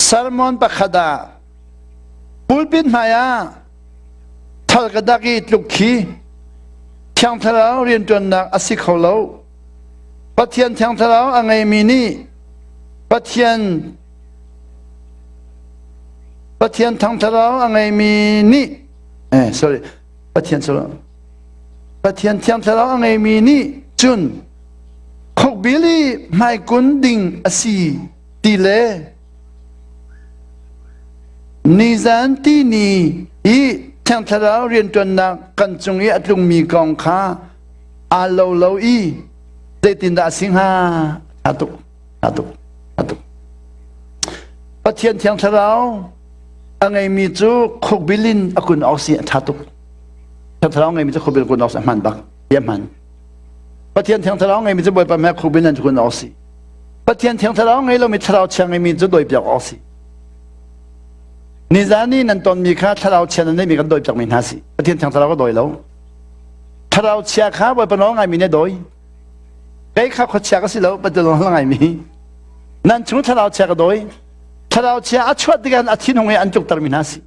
Sermon pakhat ah pulpit hmai ah thal ka dak i tluk khi Thiang Thlarau rianṭuannak a si kho lo. Pathian Thiang Thlarau a ngeimi nih Pathian Pathian Thiang Thlarau a ngeimi nih eh sorry Pathian sorry Pathian Thiang Thlarau a ngeimi nih cun khukbil i hmaikun ding a si ti le nizan ti ni i Thiang Thlarau rianṭuannak kan cung i a tlungmi kong kha aa lo lo i zeitindah a si hnga? Ṭha tuk, ṭha tuk, ṭha tuk. Pathian Thiang Thlarau a ngeimi cu khukbil in a kun awk si a ṭha tuk. Thiang Thlarau ngeimi cu khukbil kun awk si a hmaan bak, bia hmaan. Pathian Thiang Thlarau ngeimi cu Bawipa hmai khukbil in kun awk si. Pathian Thiang Thlarau ngei lomi thlarau chia ngeimi cu dawipiak awk si. Nizan i nan tonmi kha thlarau chia nan neihmi kan dawipiakmi hna si. Pathian Thiang Thlarau ka dawi lo. Thlarau chia kha Bawipa nawl ngaimi nih dawi. Kei kha khuachia ka si lo, Pathian nawl ngaimi. Nan chung thlarau chia ka dawi. Thlarau chia a chuah tikah a thinhung i an tluktermi hna si.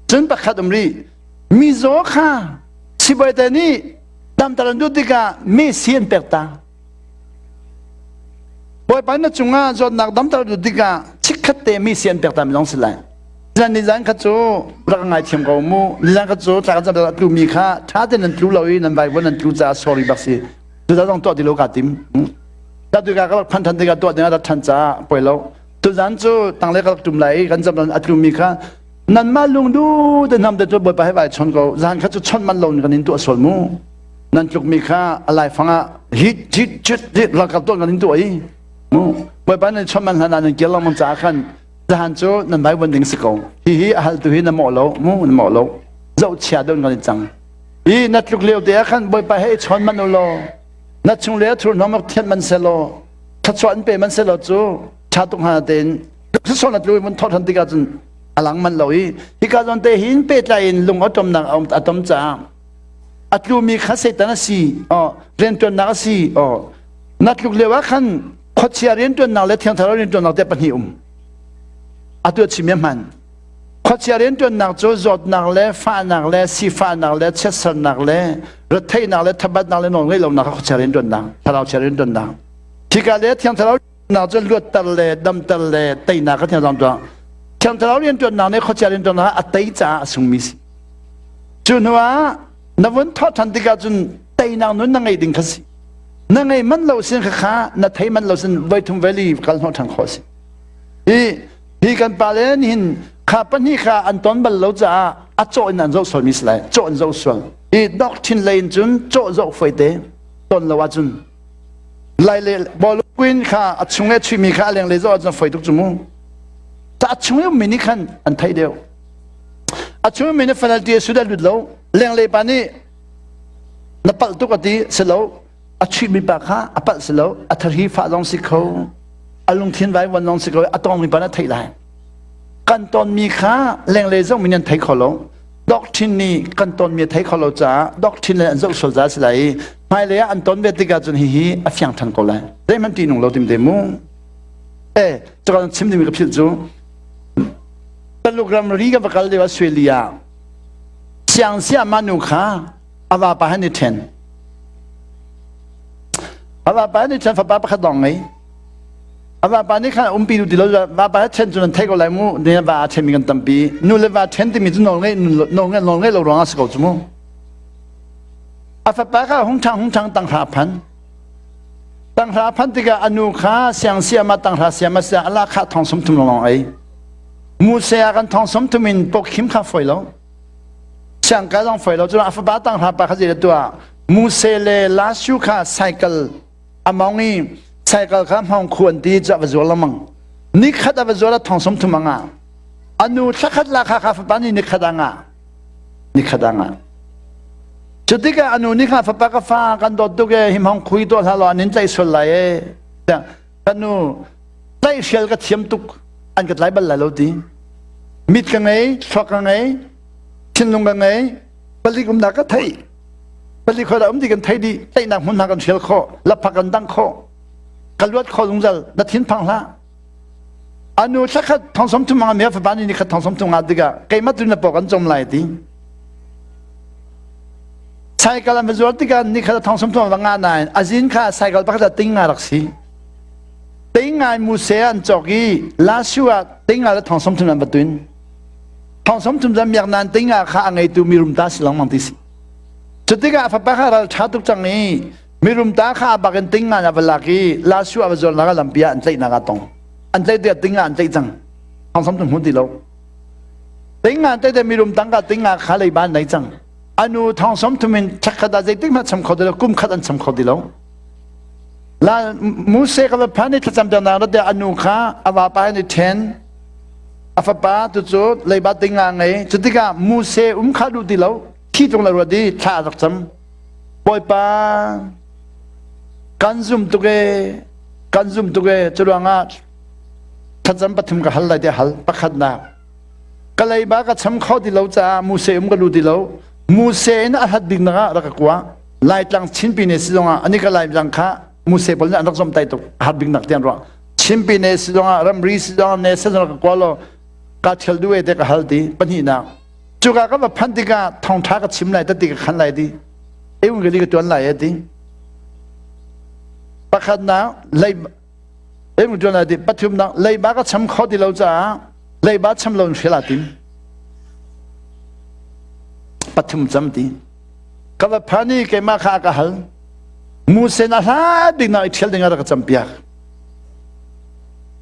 Cun pakhat um rih. Mizaw kha sibawi nih damter an duh tikah mesi an pek ta. Bawipa na cungah zawtnak damter duh tikah chikkhat te mesi an pek ta mi zong si lai. Zan ni zan kha cu rak ngaithiam ko mu. Ni zan kha cu tla kan zam tlu mi kha tha tein nan tlu lo i nan vaivuan nan tlu caah sorry bak si. Cu zong tuah ti lo ka tim. Ta tu ka ka phan than tikah tuah ding a rat than caah poi lo. Tuzan cu tangle ka rak tum lai i kan zam a tlu mi kha nanmah lungdu te hnam te cu Bawipa he vai chon ko zan kha cu chon man lo in kan in tuah sual mu nan tluk mi kha a laifang ah hit hit chit hit ralkap tuah kan in tuah i mu Bawipa nan chon man hlan ah nan kir lengmang caah khan zahan cu nan vai wan ding si ko hi hi a hal tu hi na mawh lo mu na mawh lo zoh chia don kan in cang hi na tluk lio te ah khan Bawipa he i chon man u law na chung le thur hnawm rak thian man se law thluachuah an pe man se law cu ṭha tuk hnga tein sisawh na tlu mun thawt han tikah cun a lang man lo i hika zawn te hin pehtlai in lung atomnak a um a tom caah a tlumi kha Satan a si oh rianṭuannak a si oh na tluk lio ah khan khuachia rianṭuannak le thiang thlarau rianṭuannak te pahnih um atu a chim hman khuachia rianṭuannak cu zawtnak le fahnak le sifahnak le chiatsernak le retheihnak le thabatnak le nawl ngeih lonak kha khuachia rianṭuannak thlarau chia rianṭuannak hika le thiang thlarau nak cu luatter le damter le teinak ka thiang tuah thiang thlarau rianṭuannak nih khuachia rianṭuannak a tei caah a sungmi si cu hnu ah na vun thawh ṭhan tikah cun teinak nun na ngei ding kha si na ngei man lo sin kha kha na thei man lo sin voithum veli kal hnawh ṭhan khawh si hi hi kan pa le nihin kha pahnih kha an ton bal lo caah a cawh in an zoh sual mi si lai cawh in zoh sual hi doctrine lei in cun cawh zoh foi te ton lo ahcun Lai le bawlung kha a chung le chuihmi kha a lenglei zoh ahcun foi tuk cu mu. Ta a chung i ummi nih khan an theih deuh. A chung ummi nih penalty a sut a lut lo. Lenglei pa nih na palh tuk a ti si lo. A chuihmi pa kha a palh si lo. A thari fah zong si kho. A lungthin vaivuan zong si kho. A tawngmi pa na theih lai. Kan tonmi kha lenglei zong min an thei kho lo. Doctrine nih kan tonmi a thei kho lo caah doctrine le an zoh sual caah si lai i hmailei ah an ton ve tikah cun hihi a fiang ṭhan ko lai. Zeihmanh ṭihnung lo tim te mu. Eh, cuka chim dingmi ka philh cu Taluk ramri ka va kal lio ah Sueli ah siang siama nu kha a vapa han i ṭhen. A vapa han i ṭhen fapa pakhat lawng ngei. A vapa nih khan umpi nu ti lo vapa he ṭhen cu nan thei ko lai mu ne va a ṭhenmi kan tampi nu le va ṭhen timi cu nawl ngei nawl ngei nawl ngei lo ruangah si ko cu mu a fapa kha hung ṭhang hung ṭhang tanghra phan tanghra phan tikah a nu kha siang siama tanghra siama sia ala kha thong sum thum lawng ei mu se ah kan thong sum thum in pok khim kha foi lo siang ka zong foi lo cu a fapa tanghra pa kha zei tuah mu se le la shu kha cycle a mong i cycle kha hmong khu an ti cu a va zuar lengmang nikhat a va zuar a thong sum thum a ngah a nu thlakhat la kha kha fapa nih nikhat a ngah nikhat a ngah cu tikah a nu nih kha fapa ka fa kan dawt tuk e hi hmong khui tuah hlah law an in tlaih sual lai e ka nu tlaih hrial ka thiam tuk an ka tlai bal lai lo ti mit ka ngei thluak ka ngei thinlung ka ngei palik umnak ka thei pali khoi um ti kan thei dih tlaihnak hmun hna kan hrial khawh laphak kan dang khawh ka luat kho zungzal na thin phang hlah. Anu thlakhat thong som thum nga mi fapa ni khat thong som thum nga tikah keimah tu na paw kan cawm lai ti. Cycle an va zuar tikah ni khat thong som thum va nga nain azin kha cycle pakhat ah ting nga rak si. Ting ngai mu se an cawk i lasu ah ting nga le thong som thum an va tuin. Thong som thum zan miak nan ting nga kha a ngeitu mirum ta si lengmang ti si. Cutikah a fapa kha ral ṭha tuk cang i mirum ta kha a bak in ting nga a va lak i lasu a va zuarnak ah lampi ah an tlaihnak ah tong. An tlaih tiah ting nga an tlaih cang. Thong som thum hmu ti lo. Ting nga an tlaih tiah mirum tangka ting nga kha leiba an nei cang. Anu thong som thum in chakhat ah zeitik hmanh cham kho ti lo, kum khat an cham kho ti lo. La Muse ka va phan i thlacam piaknak rat tiah anu kha a vapa in i ṭhen. A fapa tu cu leiba ting nga ngei. Cutikah Muse um kha duh ti lo. Thi tung le ruat i thla a rak cam. Bawipa, kan zum tuk e, kan zum tuk e. Curuangah thlacam pathum ka hal lai tiah hal. Pakhatnak, ka leiba ka cham kho ti lo caah Muse um ka lu ti lo. Muse in a hlat bik nak ah rak ka kua. Laitlang Chinpi ne si zongah ani ka Laitlang kha Muse pawl nih an rak zomtai tuk a har bik nak tian ruah. Chinpi ne si zongah ramri si zongah ne si zongah ka kua lo ka thial duh e te ka hal ti pahnihnak. Cuka ka va phanh tikah thawngṭha ka chim lai tati ka khan lai ti. Evangeli ka tuan lai e ti. Pakhatnak lei Evangeli tuan lai ti pathumnak leiba ka cham kho ti lo caah leiba cham lo in hrial aa tim. Pathum cam ti. Ka va phan i keimah kha a ka hal. Musen a hlat bik nak i ṭhial ding ah rak ka campiak.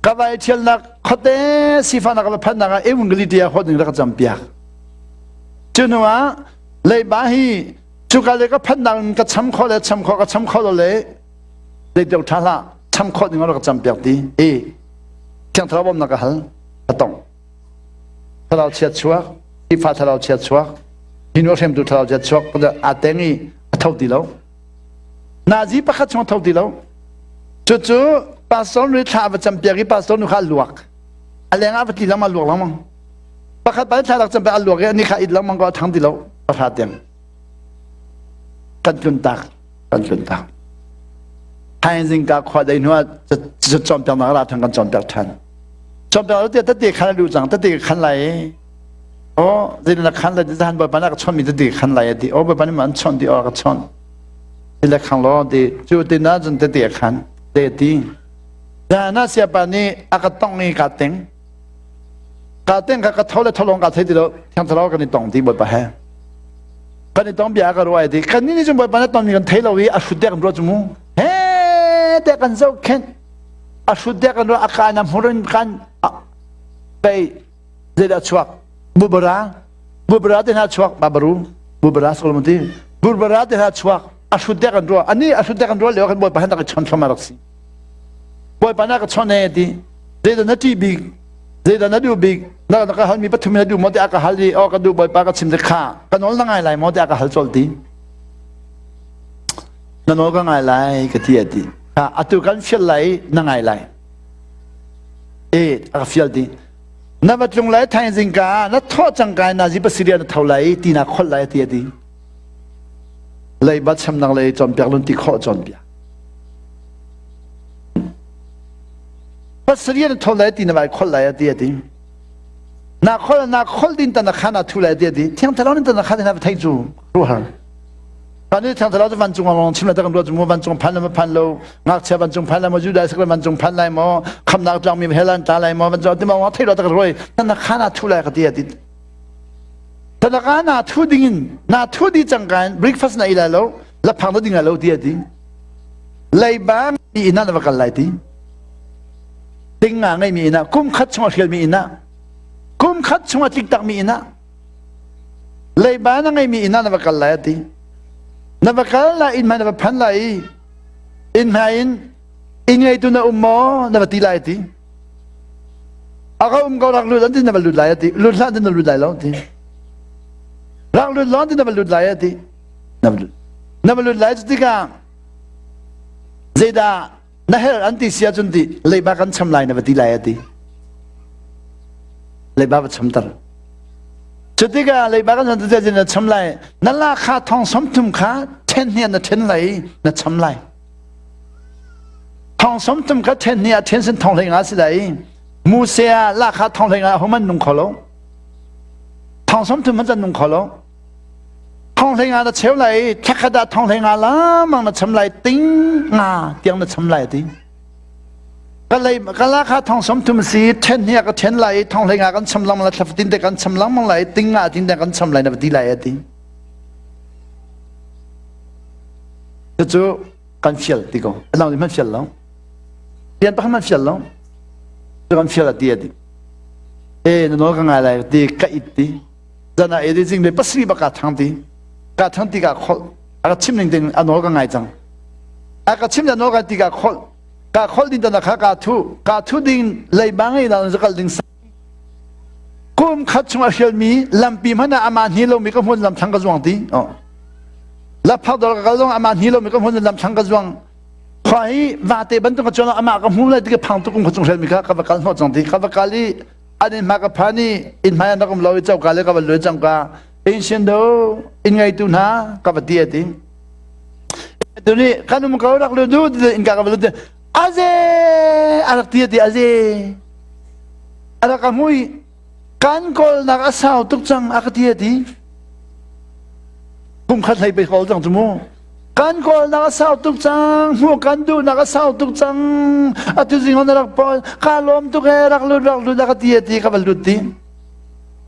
Ka vai ṭhialnak khuate sifahnak ka va phannak ah evangeli tia hawt ding rak ka campiak. Cu hnu ah leiba hi cuka le ka phannak in ka cham khawh le cham khawh ka cham khawh lo le zeitiok ṭha hlah cham khawh ding ah rak ka campiak ti. E Thiang Thlarau bawmnak ka hal ka tong. Thlarau chia chuak, Khrihfa thlarau chia chuak, hi nu a hremtu thlarau chia chuak aa teng i a tho ti lo. Nazi pakhat chung a tho ti lo. Cucu pastor nu thla a va campiak i pastor nu kha a luak. A leng ah va tli lengmang a luak lengmang. Pakhat pa thla rak campiak a luak i ani kha it lengmang ko a thang ti lo. Pahra tiang. Kan tlun tak. Kan tlun tak. Thaizing ka khua dei hnu ah cawnpiaknak ra thang kan cawnpiak ṭhan. Cawnpiak tiah tete khan a duh cang tete ka khan lai. Oh, zeitin na khan lai zan bawipa na ka chawnh mi tete ka khan lai a ti. Oh, bawipa nih an chawnh ti oh ka chawnh. Ti le khang law ti cu ti na cun tete a khan te ti. Zan ah siapa nih a ka tong i ka teng. Ka teng ka ka tho le tholong ka thei ti lo thiang thlarau kan i tong ti bawipa he. Kan i tong bia ka ruai ti. Kan ni nih cun bawipa na ton mi kan thei lo i a hrut dek kan ruat cu mu. He te kan zoh khenh. A hrut dek kan ruat a ka na hmur in kan pei zeidah chuak bubara bubara te hna chuak babaru bubara solomon ti bubara te hna chuak a hrut dek kan ruah ani a hrut dek kan ruah lio kan bawipa han tak i chon thlam a rak si bawipa na ka chon e ti zeidah na ṭih bik zeidah na duh bik na ka hal mi pathum na duh maw ti a ka hal i o ka duh bawipa ka chim te kha ka nawl na ngai lai maw ti a ka hal colh ti na nawl ka ngai lai ka ti a ti atu kan fial lai na ngai lai e a ka fial ti na va tlung lai thaizing ka na thawh cang kai na zi pasiria na tho lai ti na khol lai ti a ti leiba chamnak lei cawnpiak lun ti khawh cawnpiak pasarian na tho lai ti na vai khol lai a ti a ti na khol na khol din ta na khan a thu lai ti a ti thiang thlarau nin ta na khan na thei cu ruhar Kan i thiang thlarau cu vancung ah chim le tak kan ruat cu mu vancung phan le ma phan lo ngakchia vancung phan lai maw Judah sakle vancung phan lai maw khamnak tlangmi hell an tla lai maw vancung ti ma thei lo tak roi na na khan a thu lai ka ti a ti Tanaka na thu ding in na thu di cang kain breakfast na ei lai lo laphang na ding lai lo ti a ti leiba mi inn ah na va kal lai ti ting nga ngei mi inn ah kum khat chung a hrial mi inn ah kum khat chung a tlik tak mi inn ah leiba na ngei mi inn ah na va kal lai a ti na va kal lai inn hmai na va phan lai i inn hmai in inn ngeitu na um maw na va ti lai ti a ka um ko rak lut an ti na va lut lai a ti lut hlah ti na lut lai lo ti rak lut law ti na va lut lai a ti na va lut na va lut lai cu tikah zeidah na herh an ti si ahcun ti leiba kan cham lai na va ti lai a ti leiba va chamter cu tikah leiba kan cham ti na cham lai na la kha thong som thum kha then hnian na then lai na cham lai thong som thum kha then hni ah then sin thong hlei nga si lai. Muse ah lahkhah thong hlei nga homan nung kho lo. Thong som thum man nung kho lo. Thong hlei nga na cheu lai, thlakhat ah thong hlei nga lamang na cham lai, ting nga tiang na cham lai ti. Ka lei ka lahkhah thong som thum si then hi ka then lai, thong hlei nga kan cham lang la thlafatin te kan cham lang lai, ting nga ting te kan cham lai na ti lai ati. Cucu kan fial ti ko. Anang nih man fial lo. Rian pakhat man fial lo. Cu kan fial a ti a ti. E na nawl ka ngai lai ti ka it ti. Zan ah e ti zing le pasri bak ka thang ti. Ka thang ti ka kholh. A ka chim ning ding a nawl ka ngai cang. A ka chim na nawl ka ti ka kholh. Ka kholh ding tan kha ka thu. Ka thu ding leiba ngei na kal ding Kum khat chung a hrialmi lampi hmanh ah amah hni lomi ka hmun lamthlang ka zuang ti. Oh. Laphak dor ka kal zong amah hni lomi ka hmun lamthlang ka zuang. Khua hi vate bantuk ka chuan amah ka hmu lai ti ka phang tuk kum khat chung hrialmi kha ka va kal hnawh cang ti. Ka va kal i an inn hma ka phan i inn hmai an rak um lo i coka le ka va luai cang ka inn sin do inn ngeitu hna ka va ti a ti. Tu nih kan um ko rak lu du inn ka ka va lu ti Aze a rak ti a ti aze a rak ka hmui kan kawlnak a sau tuk cang a ka ti a ti kum khat hlei pe kawl cang cu mu kan kawlnak a sau tuk cang hmuh kan duhnak a sau tuk cang atu zing on rak pawl ka lawm tuk he rak lut rak lut a ka ti a ti ka va lut ti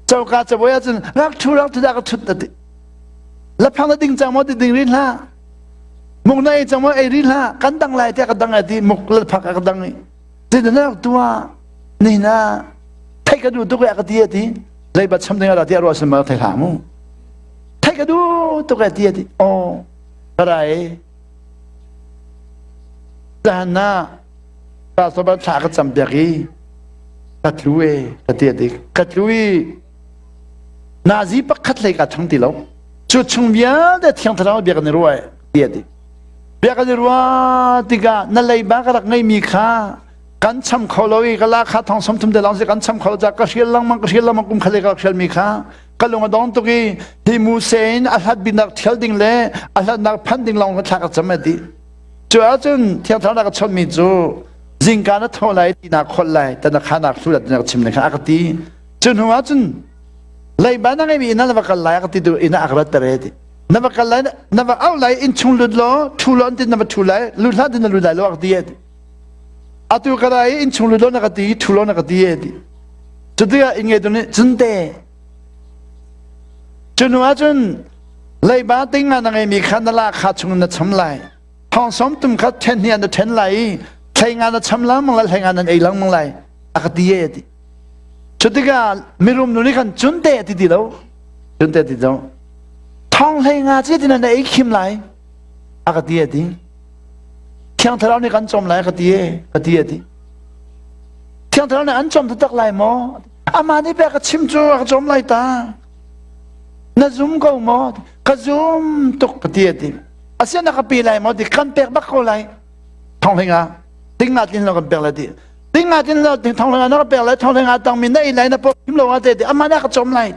coka cabuai ahcun rak thu rak thu dah ka thut a ti laphang na ding cang maw ti ding rin hlah Muk na ei cang maw ei rih hlah kan dang lai tiah ka dang ai ti muk lalphak a ka dang i zeidah na rak tuah nihin ah theih ka duh tuk e a ka ti a ti leiba cham ding a ti a ruah sin ma thei hlah mu theih ka duh tuk e ti a ti aw ka rai zahan na pastor ba thla ka cam piak i ka tlu e ka ti a ti ka tlu i nazi pakhat hlei ka thang ti lo Cu chung vialte Thiang Thlarau bia kan i ruah ti a ti. Bia kan i ruah tikah na leiba ka rak ngeimi kha kan cham kho lo i ka la kha thong 30 te lawng si kan cham kho ca ka hrial lengmang ka hrial lengmang kum khat ka hrial mi kha ka lung a dong tuk i hi mu sein a hlat binak thial ding le a hlatnak phan ding lawng ka thla ka cam a ti. Cu ahcun Thiang Thlarau ka chawnh mi cu zingka na tho lai ti na kholh lai ta na kha nak hlu na ka chim ne kha a ka ti. Cu hnu ahcun Leiba na ngeimi inn ah na va kal lai a ka ti tu inn ah a ka rat ter ti. Na va kal lai na va auh lai inn chung lut law ṭhu law an ti na va ṭhu lai lut hlah ti na lut lai lo a ka ti e ti. Atu ka ra i inn chung lut law na ka ti ṭhu law na ka ti e ti. Cu tikah inn ngeitu nih cun te. Cu hnu ahcun leiba ting nga na ngeimi kha na la kha chung na cham lai. Thong som tum kha ṭhen hnih ah na ṭhen lai i thlei nga na cham lengmang lai hlei nga nan ei lengmang lai a ka ti e ti. Cutikah mirum nu nih khan cunte a ti ti lo. Cunte a ti lo. Thong hlei nga ci ti na ei khim lai. A ka ti a ti. Thiang Thlarau nih kan cawm lai a ka ti e, ka ti a ti. Thiang Thlarau nih an cawm taktak lai maw? Amah nih pek ka chim cu a ka cawm lai ta. Na zum ko maw? Ka zum tuk ka ti a ti. Asian na ka pe lai maw? Ti kan pek bak ko lai. Thong hlei nga. Ting nga tlin lo kan pek lai ti. Ting nga tin lo thong hlei na ka pek lai thong hlei nga tang mi na ei lai na pawm him lo nga te ti ama na ka chom lai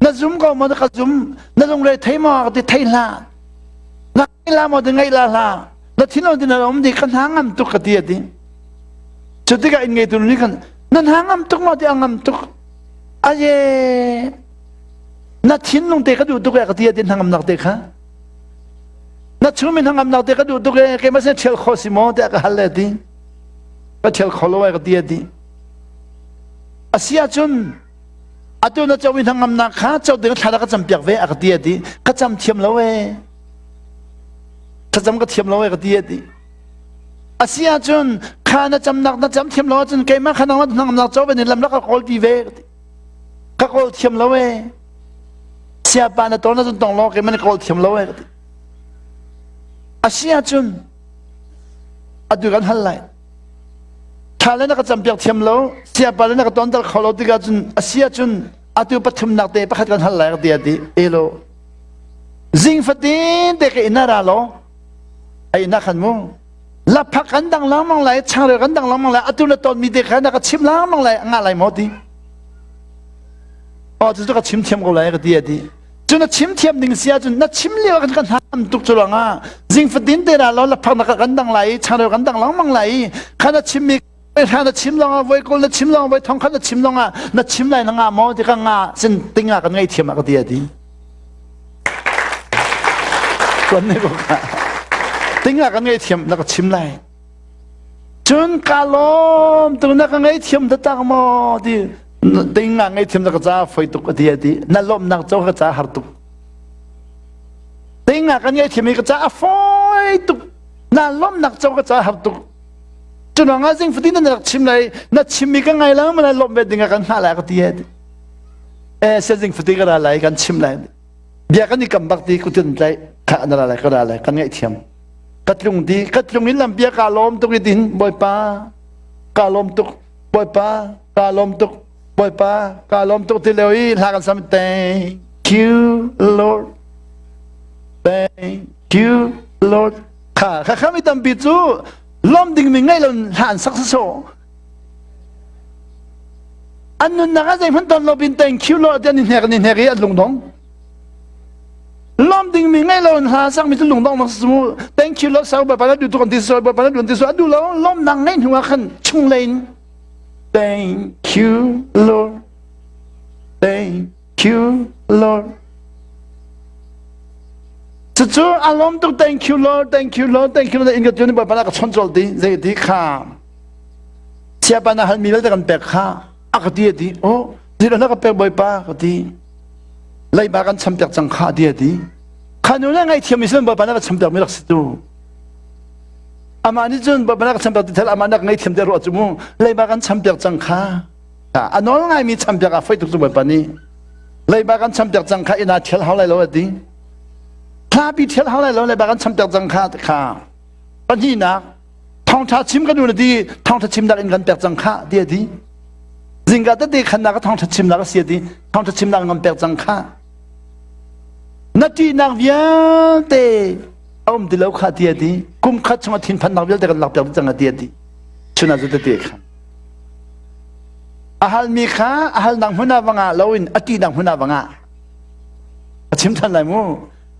na zum ko mo na ka zum na lungre thei mo ka ti thei hlah na ngai la mo ti ngai la hlah na thinlung tin na um di ka hna ngam tuk ka ti ati cu tikah inn ngeitu nih khan na hna ngam tuk maw ti a ngam tuk aye na thinlung te ka duh tuk e ka ti ati hna ngam nak te kha na chung mi hna ngam nak te ka duh tuk e keimah sin thial kho si maw tiah ka hal le ti ka thial kho lo ai ka ti a ti a si ahcun atu na co mi hnangamnak kha co ding thla ka cam piak ve a ka ti a ti ka cam thiam lo e thlacam ka thiam lo e ka ti a ti a si ahcun kha na camnak na cam thiam lo ahcun keimah kha nangmah hnangamnak co ve ni lam la ka kawl pi ve ka kawl thiam lo e siapa na ton ahcun tong lo keimah na kawl thiam lo e ka ti a si ahcun atu kan hal lai thla le na ka campiak thiam lo siapa le na ka tonter kho lo tikah cun a si ahcun atu pathumnak te pakhat kan hal lai ka ti a ti elo zing fatin te ka inn ah ra law a inn ah khan mu laphak kan dang lengmang lai changreu kan dang lengmang lai atu na ton mi te kha na ka chim lengmang lai ngah lai maw ti oh cu ka chim thiam ko lai ka ti a ti Cu na chim thiam ding si ahcun na chim lio kan kan ham tuk cu ruangah zing fatin te ra lo laphak na kan dang lai i changreu kan dang lengmang lai i kha na chimmi. Voi hra na chim lawngah voi kul na chim lawngah voi thong khat na chim lawngah na chim lai na nga maw ti ka nga sin tinga kan ngei thiam ah ka ti a ti. Tuan ne ko ka. Tinga kan ngei thiam na ka chim lai. Cun ka lawm tu na ka ngei thiam taktak maw ti tinga ngei thiam na ka ca foi tuk a ti a ti. Na lawmnak co ka ca har tuk. Tinga kan ngei thiam i ka ca a foi tuk. Na lawmnak co ka ca har tuk. Curuangah zing fatin na rak chim lai na chimmi ka ngai lang mana lawmh ve ding ah kan hngah lai ka ti he. Eh sia zing fati ka ra lai kan chim lai. Bia kan i kam bak ti kutin tlai kha na ra lai ka ra lai kan ngaihthiam. Ka tlung ti ka tlung in lam bia ka lawm tuk i tin Bawipa ka lawm tuk Bawipa ka lawm tuk Bawipa ka lawm tuk ti leo i hla kan sam thank you Lord thank you Lord Kha kha kha mi tampi cu lawm dingmi ngei lo hla an sak saso. An nunnak ah zeihmanh ton lo bin thank you Lord ti an i hnek an i hnek i an lungdong. Lawm dingmi ngei lo hla sak mi cu lungdong nak mu thank you Lord sau Bawipa na duh tuk an ti so Bawipa na duh an ti so a duh lo lawmnak ngei hnu ah khan chung lei in thank you Lord thank you Lord Cucu a lawm tuk thank you Lord thank you Lord thank you Lord in ka tun Bawipa na ka chon col ti zei ti kha siapa na hal mi vialte kan pek kha a ka ti a ti oh zilo na ka pek Bawipa ka ti leiba kan cham piak cang kha ti a ti kha nu na ngaithiam mi sin Bawipa na ka cham piak mi rak si tu amah nih cun Bawipa na ka cham piak ti thel amah na ka ngaithiam te ruah cu mu leiba kan cham piak cang kha A nawl ngaimi champiak ah foi tuk cu Bawipa nih leiba kan champiak cang kha inn ah thial hau lai lo a ti. Hlapi thial hau lai lo leiba kan champiak cang kha kha. Pahnihnak thawngtha chim kan nu na ti thawngtha chimnak in kan pek cang kha ti a ti. Zingka tete khannak thawngtha chimnak a si a ti. Thawngtha chimnak in kan pek cang kha. Na ṭihnak vialte a um ti lo kha ti a ti. Kum khat chung a thinphannak vialte kan lak piak cang a ti a ti. Chun ah cu tete kha. A halmi kha a halnak hmun ah va ngah loin a ṭihnak hmun ah va ngah. A chim ṭhan lai mu.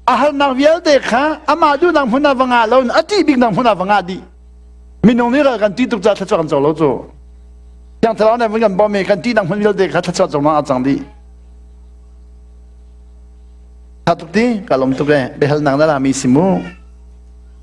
A halnak vialte kha amah duhnak hmun ah va ngah loin a ṭih biknak hmun ah va ngah dih. Minung nih ral kan ṭih tuk caah thluachuah kan co lo cu. Thiang Thlarau nih kan bawm i kan ṭihnak hmun vialte kha thluachuah cungah a cang dih. Tha tuk ti ka lawm tuk e biahalnak na lami si mu.